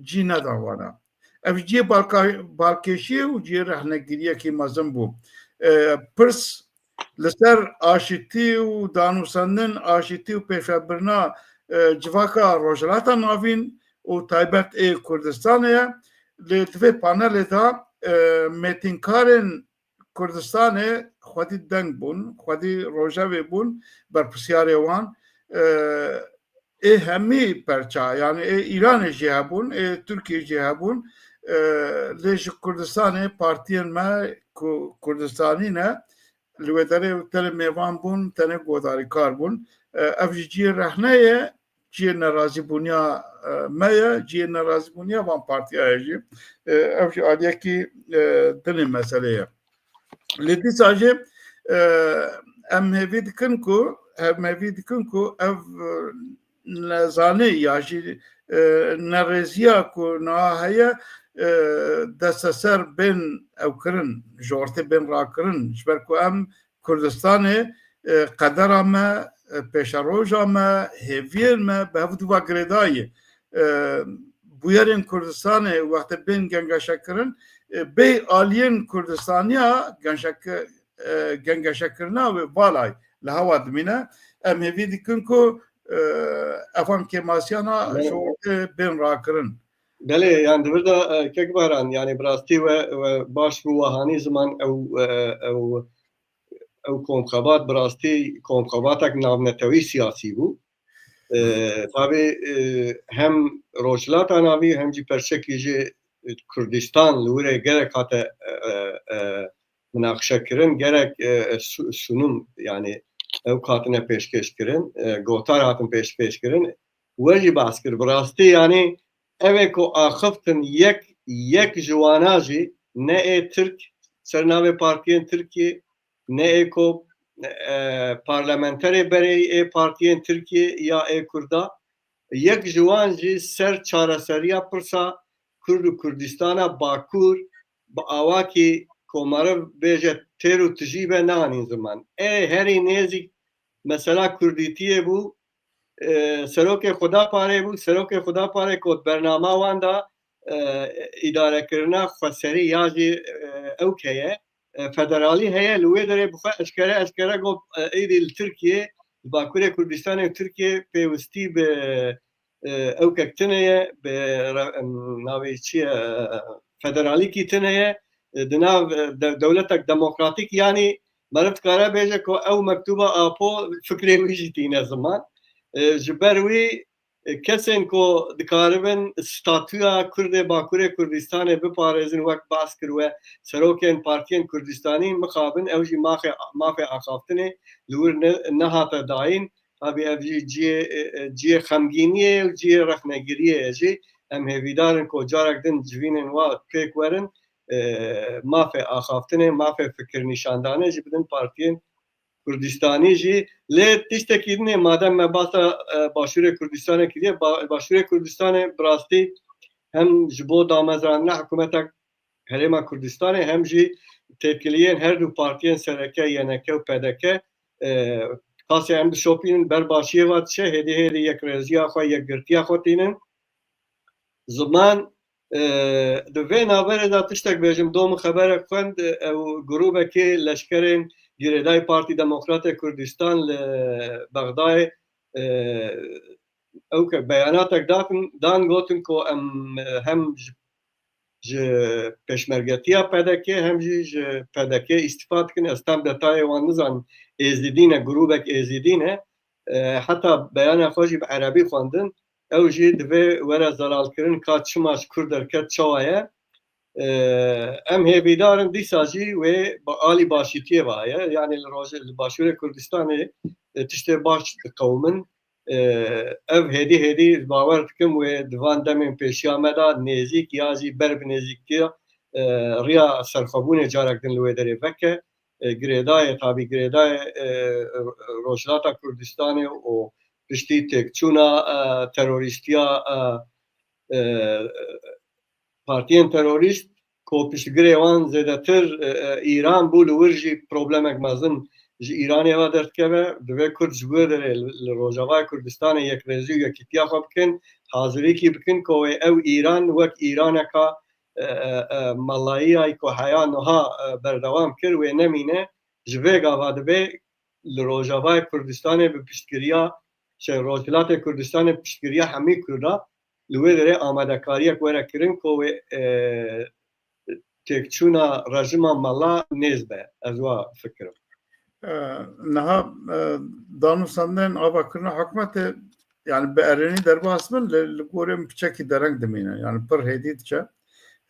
cî nedan wana. Ev cihê balka-, balkêşiyê û cihê rehnegiriyekî mezin bû. E, pirs li ser aşitî û danûsandin, aşitî û pêşvebirina, e, civaka Rojhilata Navîn û taybet ê Kurdistanê ye. Lê di vê panelê de, e, mêtînkarên Kurdistanê xwedî deng bûn, xwedî rojevê bûn, berpirsiyarê wan, e, ê hemî perça, yani ê Îranê jî hebûn, ê Tirkiyê jî hebûn, e, lê ji Kurdistanê partiyên me ku Kurdistanî ne, li wê derê tenê mêvan bûn, tenê guhdarîkar bûn. E, ev jî cihê rehne ye, cihê nerazîbûniya, e, me ye, cihê nerazîbûniya van partiya ye jî. E, ev jî aliyekî, e, dinê meselê ye. Lê dîsa jî, e, em hêvî dikin ku, em hêvî dikin ku ev, e, nezanî ya jî, e, nerêziya ku niha heye, e, desteser bên ew kirin, ji ortê bên rakirin. Ji ber ku em Kurdistanê, e, qedera me, e, pêşeroja me, hêviyên me bi hev du ve girêdayî. E, bûyerên Kurdistanê wextê bên gengeşekirin, e, bê aliyên Kurdistaniya genşeke-, e, gengeşekirina wê valay li hewa dimîne. Em hêvî dikin ku, e, evan kêmasiyana Belê. ji ortê bên rakirin. Belê, yani di vir de, e, kek Bahran, yani bi rastî we, we baş bû we hanî ziman ew, e, ew, ew komxebat bi rastî komxebatek navnetewî siyasî bû. E, tabî, e, hem Rojhilata Navî hem jî perçekî ji Kurdistan li wir e gerek hate, e, e, e, minaqişe kirin, gerek, e, e, su-, sunum, yani ew hatine pêşkêş kirin, e, gotar hatin pêşkêş kirin. We jî behs kir. Bi rastî, yani ev ê ku axiftin yek, yek ji wana jî ne ê Tirk ser navê partiyên Tirkiyê, ne ê ku, e, parlamenterê berê ê partiyên Tirkiyê ya ê Kurda, yek ji wan jî ser çareseriya pirsa Kurd û Kurdistana Bakur bi awakî ku meriv bêje têr û tijî be neanîn ziman. Ê herî nêzîk mesela Kurdîtiyê bû, e, serokê Xudaparê bû, serokê Xudaparê ku bernama wan da, e, îdarekirina xweserî ya jî, e, ewk heye, e, federalî heye, li wê derê bi xwe eşkere, eşkere got, e, êdî li Tirkiyê, li Bakurê Kurdistanê û Tirkiyê pêwistî bi, e, ewkek tune ye, bi re-, em, navê çi ye, e, federalîkî tune ye, e, di nav, e, de-, dewletek demokratîk, yanî meriv dikare bêje ku ew mektuba Apo fikrê wî jî tîne ziman. E, ji ber wî, e, kesên ku dikaribin statûya Kurdê Bakurê Kurdistanê biparêzin, wek behs kir we, serokên partiyên Kurdistanî mixabin, ew jî mafê, mafê axaftinê li wir ne-, nehate dayîn. Tabî ev jî cihê, e, e, cihê xemgîniyê ye û cihê rexnegiriyê ye jî. Em hêvîdar in ku carek din civînên wa pêk werin, e, mafê axaftinê, mafê fikirnîşandanê jî bidin partiyên Kurdistanî jî. Lê tiştekî din ê, madem me basa, e, Başûrê Kurdistanê kiriye, ba-, Başûrê Kurdistanê bi rastî hem ji bo damezrandina hikûmetek Herêma Kurdistanê hem jî têkiliyên her du partiyên sereke Y N K û P D K, e, qasê em dişopînin ber başiyê ve diçe, hêdî hêdî yekrêziya xwe, yekgirtiya xwe tînin. Ziman, e, di vê navberê de tiştek bêjim, do min xeberek xwend, e, ew grûbekê leşkerên girêdayî Partî Demokratê Kurdistan li Bexdayê, e, ew ke beyanatek datin, dan gotin ku em, e, hem ji, ji pêşmergetiya P D K hem jî ji P D K îstifa dikin. Ez tam detayê wan nizanim. Êzidî ne, grûbek Êzidî ne. E, heta beyana xwe jî bi erebî xwendin. Ew jî divê were zelalkirin, ka çima ji Kurd derket, çawa ye. E, em hêvîdar in dîsa jî wê bi alî başîtiyê ve heye. Yanî li roj-, li Başûrê Kurdistanê, e, tiştê baş diqewimin. E, ev hêdî hêdî bawer dikim wê di van demên pêşiya me de nêzîk ya jî ber bi nêzîktiya, e, riya serxwebûnê carek din li wê derê veke. E, girêdayê, tabî girêdayê, e, Rojhilata Kurdistanê û piştî têkçûna, e, terorîstiya, e, e, partiyên terorîst ku piştgirê wan zêdetir, e, e, Îran bû, li wir jî problemek mezin ji Îranê ve derdikeve. Divê Kurd ji wê derê li, li Rojavayê Kurdistanê yekrêzî û yekîtiya xwe bikin, hazirîkî bikin ku wê ew Îran wek Îraneka, e, e, e, melayiyayî ku heya niha, e, berdewam kir, wê nemîne. Ji vê gava divê li Rojavayê Kurdistanê bi piştgiriya, şey, Rojhilatê Kurdistanê piştgiriya hemî Kurda li wê derê amadekariyek were kirin ku wê, e, têkçûna rejima mela nêz be. Ez wa fikirim. E, niha, e, danûstandinên avakirina hikûmetê, yani bi erênî derbas bin, li, li gorê min piçekî dereng dimîne. Yani pir hêdî diçe.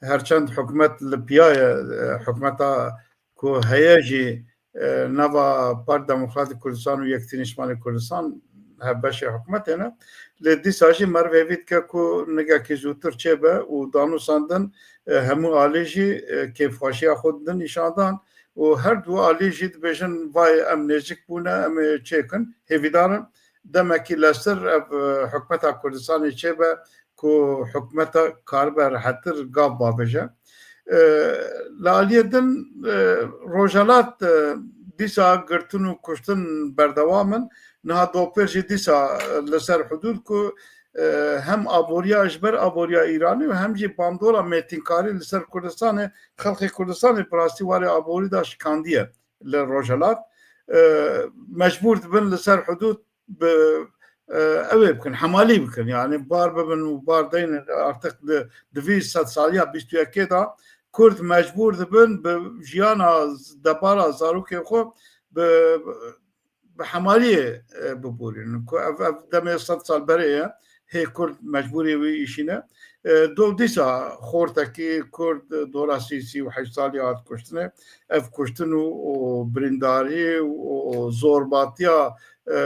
Her çend hikûmet li piya ye, e, hikûmeta ku heye jî, e, nava Parti Demokratîk Kurdistan û Yekîtî Niştimanî Kurdistan hevbeşê hikûmetê ne. Lê dîsa jî meriv hêvî dike ku nigekî zûtir çêbe û danûstandin, e, hemû alî jî, e, kêfxweşiya xwe didin nîşandan û her du alî jî dibêjin, vay em nêzîk bûne, em ê çêkin. Hêvîdar in demekî leztir ev, e, hikûmeta Kurdistanê çêbe ku hikûmeta karibe rehettir gav bavêje. E, li aliyê din, e, Rojhelat, e, dîsa girtin û kuştin berdewam in. Niha dopêr jî dîsa, e, li ser hudûd ku, e, hem aboriya, ji ber aboriya Îranê û hem jî bandora mêtinkarî li ser Kurdistanê, xelkê Kurdistanê bi rastî warê aborî de şikandiye li Rojhelat. E, mecbûr dibin li ser hudûd bi, e, ew ê bikin, hemalî bikin. Yani bar bibin û bar deynin, artık di, di vî sedsaliya bîst û yekê de Kurd mecbûr dibin bi jiyana debara zarokên xwe bi, bi hemaliyê, e, biborînin. Ku ev, ev demê sed sal berê ye, hê Kurd mecbûrê wî îşîne. E, do dîsa xortekî Kurd dora sî, sî û heşt salî hat kuştinê. Ev kuştin û, û birîndarî û, û zorbatiya, e,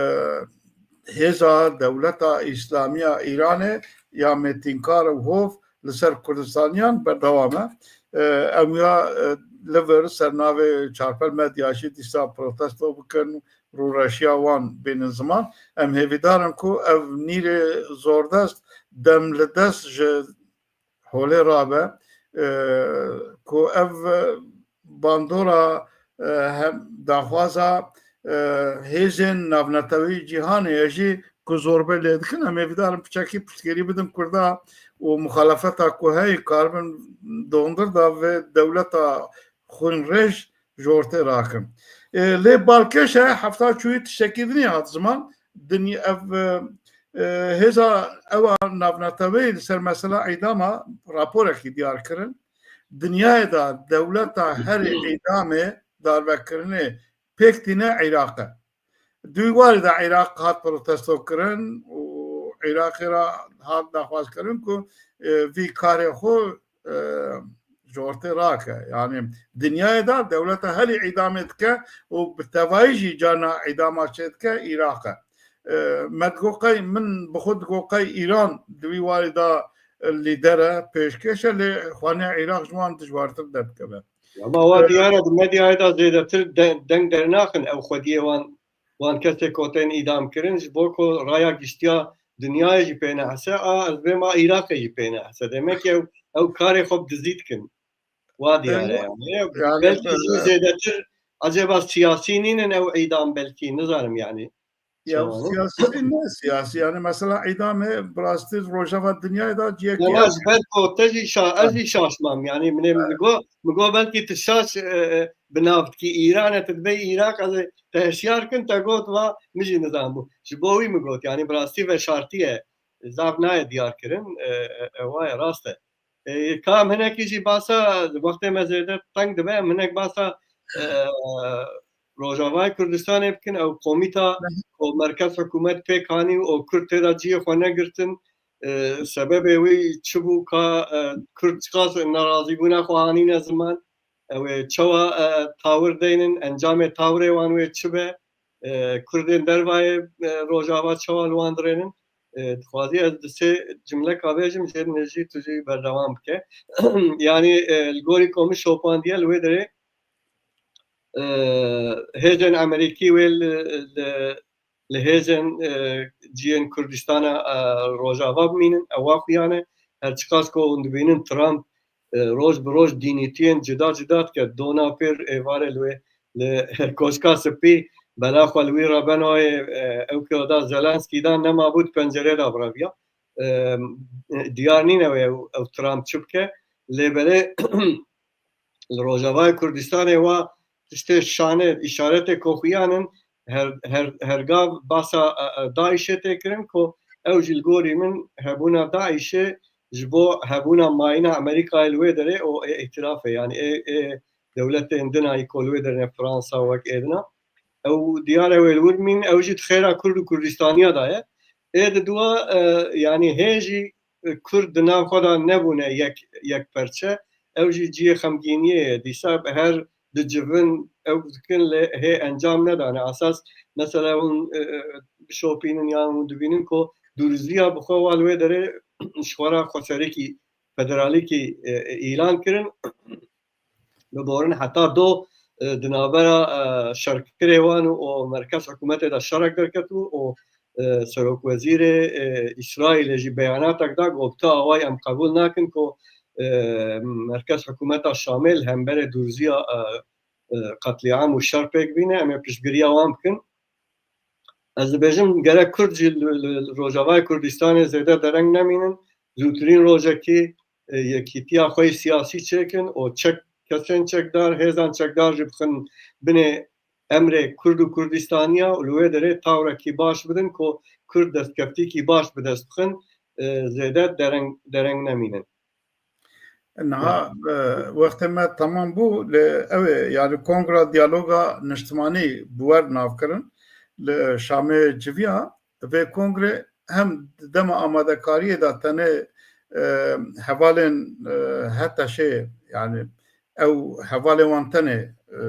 hêza dewleta Îslamiya Îranê ya mêtinkar û hov li ser Kurdistaniyan berdewam e. E, em ya, e, li vir ser navê Çarpel Medya jî dîsa protesto bikin, rûreşiya wan bînin ziman. Em hêvîdar in ku ev nîrê zordest dem li dest ji holê rabe, e, ku ev bandora, e, hem daxwaza, e, hêzên navnetewî cîhanê ye jî ku zorbe lê dikin. Em hêvîdar in piçekî piştgirî bidin Kurda û muxalefeta ku heyî karibin dondir da vê dewleta xwînrêj ji ortê rakin. E, lê balkêş e, hefta çûyî tiştekî dinê hat ziman. Dinya ev, e, E, hêza ewa navneteweyî li ser mesela îdama raporekî diyar kirin. Dinyayê de dewleta herî îdamê darvekirinê pêk tîne Iraq e. Di wî warî de Iraq hat protesto kirin û Iraqê re hat daxwaz kirin ku, e, vî karê xwe, e, ji ortê rake. Yani dinyayê de dewleta herî îdamê dike û bi tevayî jî carna îdama çêdike Iraq e. E, me digo qey, min bi xwe digo qey Îran di wî warî de lîder e, pêşkêş e, lê xwaniya Iraq ji wan dijwartir derdikeve. Ama wa diyar e, di medyayê de zêdetir de-, deng dernaxin ew xwediyê wan, wan kesê ku tên îdam kirin, ji bo ku raya giştiya dinyayê jî pê nehese, a ez bêma Iraqê jî pê nehese. Demek ew, ew karê xwe bi dizî dikin. Wa diyar e, yani. Yani, belkî jî zêdetir, acaba siyasî nînin ew îdam, belkî, nizanim yani. Ya, siyasî ne siyasî, yani mesela îdamê bi rastî rojeva dinyayê de ciyekî. Ama ji ber ku te jî şa-, ez jî şaş mam, yani min ê, min go, min go belkî tu şaş, e, e, bi nav dikî Îran e, tu dibê Iraq, ez ê te hişyar kin, te got va, min jî nizanibû. Ji bo wî min got, yani bi rastî veşartî ye, zaf nayê diyar kirin, e, e, e, wa ye, rast e. E, ka em hinekî jî basa, wextê me zêde teng dibe, em hinek basa, e, Rojavayê Kurdistanê bikin, ew komîta ku merkez hikûmet pêk anî û Kurd tê de cihê xwe negirtin, e, sebebê wî çi bû, ka, e, Kurd çiqas nerazîbûna xwe anîne ziman, ew ê çawa, e, tawir deynin, encamê tawirê wan wê çi be, e, Kurdên dervayê, e, Rojava çawa li wan dirênin? E, dixwazî ez di sê cimleka bêjim, jê din jî tu jî berdewam bike. Yani, e, li gorî ku min şopandiye li wê derê, e, hêzên Amerîkî wê li, li, li hêzên, e, cihên Kurdistana, e, Rojava bimînin, ewa xuya ne. Her çiqas ku hûn dibînin Trump, e, roj bi roj dînîtiyên cuda cuda dike. Dona pêr êvarê li wê, li Koşka Spî bela xwe li wî re beno, e, ew ku da Zelenskî da, nema bû di pencerê de bireviya. E, diyar nîne wê ew, ew Trump çi bike. Lê belê li Rojavayê Kurdistanê wa tiştê şane, îşaretê koxuyan in, her, her, hergav basa, e, e, DAIŞê tê kirin ku ew jî li gorî min hebûna DAIŞê ji bo hebûna mayîna Amerîkayê li wê derê û ê îtirafê, yani ê, ê dewletên din a ku li wê derê ne Fransa wek ê dina. Ew diyar e wê li wir mîn, ew jî di xêra Kurd û Kurdistaniya de ye. Ê di dua, e, yani hê jî, e, Kurd di nav xwe de nebûne yek, yek perçe. Ew jî cihê xemgîniyê ye. Dîsa her dicivin, ew dikin lê hê encam nedane. Esas mesela hûn, e, e, bişopînin yan hûn dibînin ku dûriziya bi xwe wa li wê derê ji xwe re xweserîkî federalîkî, e, e, îlan kirin. Biborin heta do, e, di navbera, e, şerkirê wan û, û merkez hikûmetê de şerek derketibû û, e, serokwezîrê, e, Îsraîlê jî beyanatek da, got, bi tu awayî em qebûl nakin ku, e, merkez hikûmeta Şamê li hemberê dûrziya, e, e, qetlîam û şer pêk bîne, em ê piştgiriya wan bikin. Ez dibêjim, gerek Kurd jî li, li, li Rojavayê Kurdistanê zêde dereng nemînin. Zûtirîn rojekî, e, yekîtiya xwe yê siyasî çêkin û çek, kesên çekdar, hêzan çekdar jî bixin binê emrê Kurd û Kurdistaniya û li wê derê tawrekî baş bidin ku Kurd destkeftîkî baş bi dest bixin, e, zêde dereng, dereng nemînin. Niha, e, wextê me temam bû, lê ew ê, yani Kongra Diyaloga Niştimanî bi wer navkirin li Şamê civiya. Vê kongrê hem di dema amadekariyê de tenê, e, hevalên, e, HTŞê, yani ew hevalên wan tenê, e,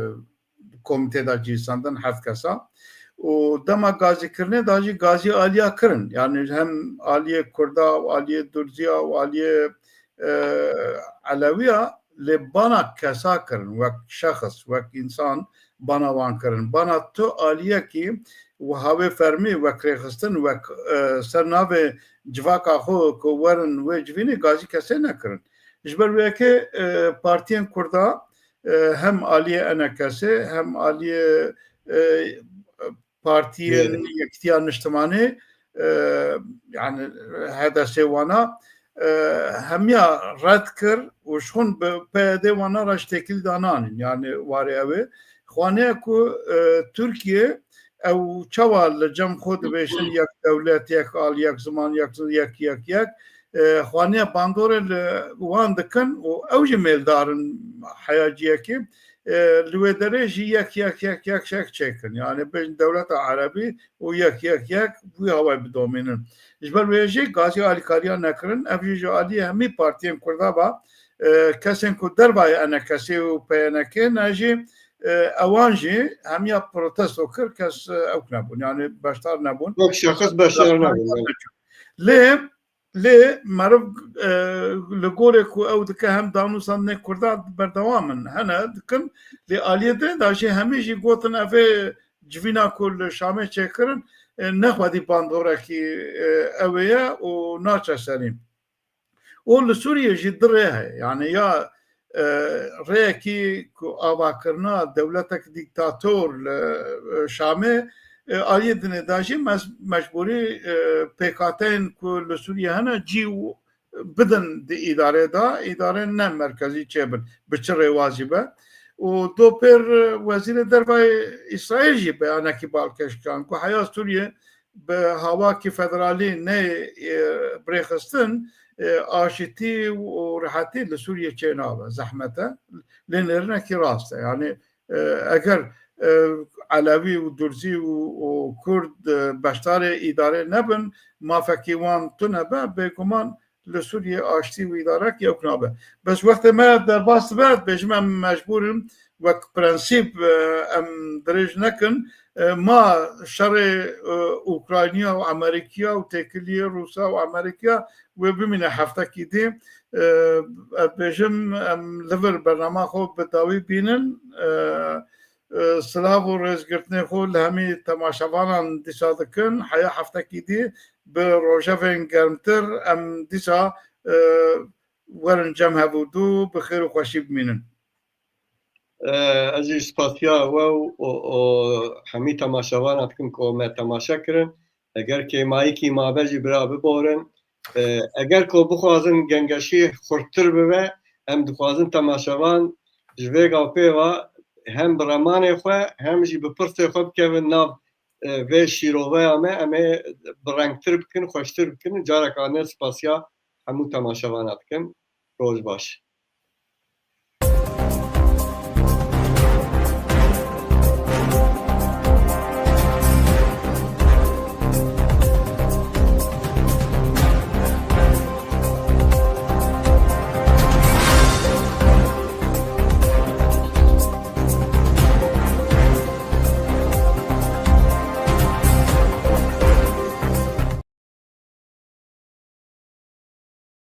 komîtê de cîsandin heft kesa. Û dema gazîkirinê de jî gazî aliya kirin. Yani hem aliyê Kurda û aliyê Durziya û aliyê, e, Elewiya, lê bana kesa kirin, wek şexs, wek însan bana wan kirin. Bana tu aliyekî wiha wê fermî wek rêxistin, wek, e, ser navê civaka xwe ku werin wê civînê gazî kesê nekirin. Ji ber wê yekê, e, partiyên Kurda, e, hem aliyê ENKSê, hem aliyê, e, partiyên Yekitiya Niştimanî, e, yani HDSê wana, e, hemiya red kir û ji xwe bi PYDê wana re ji têkilî de nanîn. Yani warê ew ê. Xwaniye ku, e, Tirkiye ew çawa li cem xwe dibêjin yek dewlet, yek al, yek ziman, yek, yek, yek, yek, e, xwaniya bandorê li wan dikin û ew jî mêldar in heya ciyekê. E, li wê derê jî yek, yek, yek, yek, yek çêkin. Yani bêjin dewleta erebî û yek, yek, yek wî hawayê bidomînin. Ji ber wê jî gazî alîkariya nekirin. Ev jî ji aliyê hemî partiyên Kurda ve, e, kesên ku dervayê E N K S û P Y N K ne jî, e, ewan jî hemiya protesto kir, kes, e, ewk nebûn. Yani beşdar nebûn. Wek şexs beşdar nebûn, evet. Lê, lê meriv, e, li gorê ku ew dike hem danûstandinê Kurda berdewam in. Hene dikin, lê aliyê din de jî hemî jî gotin ev ê civîna ku li Şamê çêkirin, e, ne xwedî bandorekî, e, ew ê ye û naçe serî. Û li Sûriyê jî du rê heye. Yani ya, e, rêyekî ku avakirina dewletek dîktator li, e, Şamê, e, aliyê dinê de jî mez-, mecbûrî, e, pêkhateyên ku li Sûriyê hene cî û bidin di îdarê de, îdareyên ne merkezî çêbin, bi çi rêwazî be. Û dopêr, e, wezîrê dervayê Îsraîl jî beyanekî balkêş kirin ku heya Sûriyê bi hawakî federalî neyê, e, birêxistin, e, aşitî û rehetî li Sûriyê çênabe, zehmet e. Lê nêrînekî rast e. Yani, e, eger, e, Elewî û Durzî û, û Kurd, e, beşdarê îdarê nebin, mafekî wan tune be, bêguman li Sûriyê aştî û îdarek yewk nabe. Bes wextê me derbas dibe, dibêjim em mecbûr in, wek prensîp, e, em dirêj nekin. E, ma şerê, e, Ukrayniya û Amerîkiya û têkiliyê Rûsa û Amerîkiya wê bimîne heftekî dî. E, ez dibêjim em li vir bernama xwe bi dawî bînin. E, e, silav û rêzgirtinê xwe li hemî temaşevanan dîsa dikin. Heya heftekî dî bi rojevên germtir em dîsa, e, werin cem hevûdu, bi xêr û xweşî bimînin. E, ez jî spasiya we û, û, û hemî temaşevana dikim ku me temaşe kirin. Eger kêmayîkî mabe jî bira biborin. E, eger ku bixwazin gengeşî xurttir bibe, em dixwazin temaşevan ji vê gavê ve hem bi remanê xwe, hem jî bi pirsê xwe bikevin nav, e, vê şîroveya me, em ê bi rengtir bikin, xweştir bikin. Careka nê spasiya hemû temaşevana dikim. Roj baş.